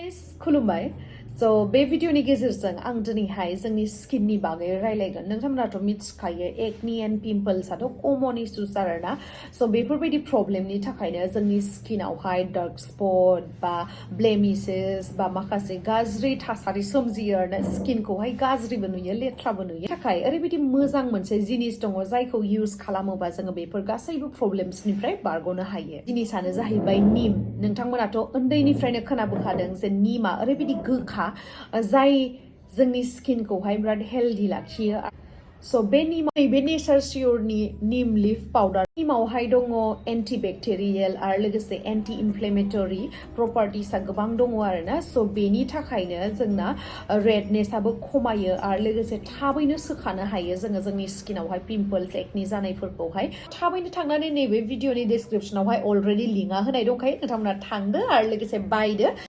guys, खुलुमबाय So बे भिडिअनि गेजेरजों आं दिनैहाय जोंनि स्किननि बागै रायलायगोन नोंथांमोनाथ' मिथिखायो एक्ने एन्ड पिम्पल्स आथ' कमन इश्यूज आरोना So बेफोरबायदि प्रब्लेमनि थाखायनो जोंनि स्किनावहाय डार्क स्पट बा ब्लेमिसेस बा माखासे गाज्रि थासारि सोमजियो आरोना स्किनखौहाय गाज्रिबो नुयो लेथ्राबो नुयो थाखाय ओरैबायदि मोजां मोनसे जिनिस दङ जायखौ इउज खालामोबा जोङो बेफोर गासैबो प्रब्लेम्सनिफ्राय बारग'नो हायो जिनिसानो जाहैबाय निम नोंथांमोनाथ' उन्दैनिफ्रायनो खोनाबोखादों जे निमा ओरैबायदि गोखा जाय जोंनि स्किनखौहाय बिराद हेल्दी लाखियो So बे नेचार सियरनि नीम लीफ पाउडार निमावहाय दङ एन्टिबेक्टेरियेल आरो लोगोसे एन्टि इनफ्लेमेटरि प्रपार्टिसआ गोबां दङ आरोना So बेनि थाखायनो जोंना रेडनेसआबो खमायो आरो लोगोसे थाबैनो सोखानो हायो जोङो जोंनि स्किनावहाय पिम्पल्स एक्ने जानायफोरखौहाय थाबैनो थांनानै नैबे भिडिअनि डिसक्रिपसनावहाय अलरेडि लिंकआ होनाय दंखायो नोंथांमोना थांदो आरो लोगोसे बायदो